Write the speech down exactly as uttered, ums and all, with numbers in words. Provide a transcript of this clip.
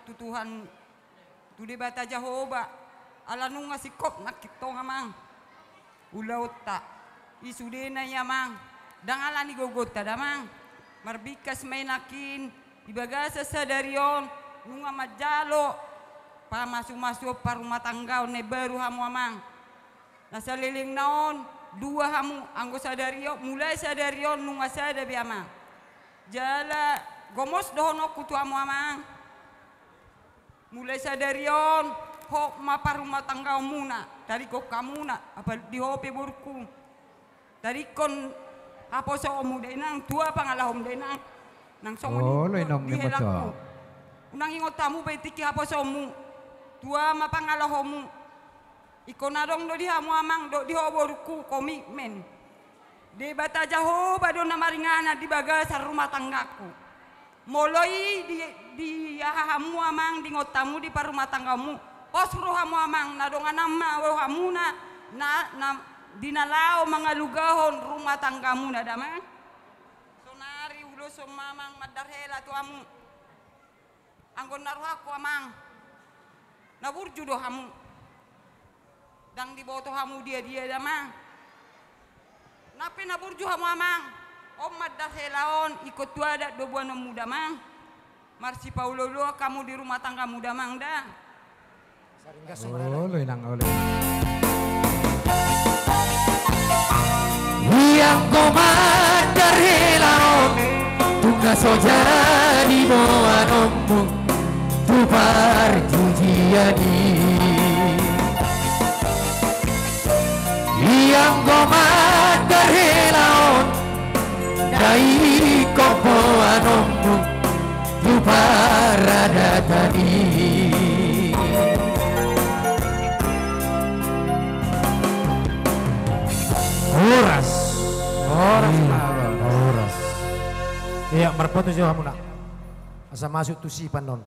tu Tuhan, tu Debata Jahowa, ala nunga singkop nangkin tong amang ulaonta. I sudena i amang, ndang ala ni gogonta damang. Marbingkas ma i nangkin di bagasan sadari on, nunga manjalo pamasumasuon parumatanggaon na imbaru hamu amang. Na salelengna on, dua hamu, anggo sadari on, mulai sadari on nunga sada be amang. Jala gomos dohononku tu hamu amang. Mulai sadari on, hot ma parumatanggaonmuna, tadingkon hamuna, apala di ho pe borungku. Tadingkon haposoonmu da inang, tua pangalahom da inang. Nang songon i. Olo, inang, di memang helangku. Unang ingot hamu be tingki haposoonmu. Tua ma pangalahomu. Ingkon adong do di hamu amang dohot di ho borungku komitmen. Debata Jahowa do na maringanan di bagasan rumah tanggaku. Molo i di, di aha hamu amang, diingot hamu di parumatanggaonmu, pos rohamu amang, na donganan ma rohamuna, na, na di na laho mangalugahon rumah tanggamuna damang. Sonari ulos on ma amang mandar hela tu hamu. Anggo na rohangku amang, na burju do hamu. Ndang diboto hamu dia-dia damang. Nang pe na burju hamu amang, on mandar hela on, ingkon tu adat do boanonmu damang. Marsipaolooloan hamu di rumah tanggamu damang da. Olo inang, olo. Ianggo mandar hela on, tung na so jadi boanonmu tu parjujian i. Ianggo mandar hela on, na ingkon boanonmu tu paradatan i. Horas. Horas. Iya, ma, horas. Horas. Iya, marpoto jo hamuna. Asa masuk tu sipan on.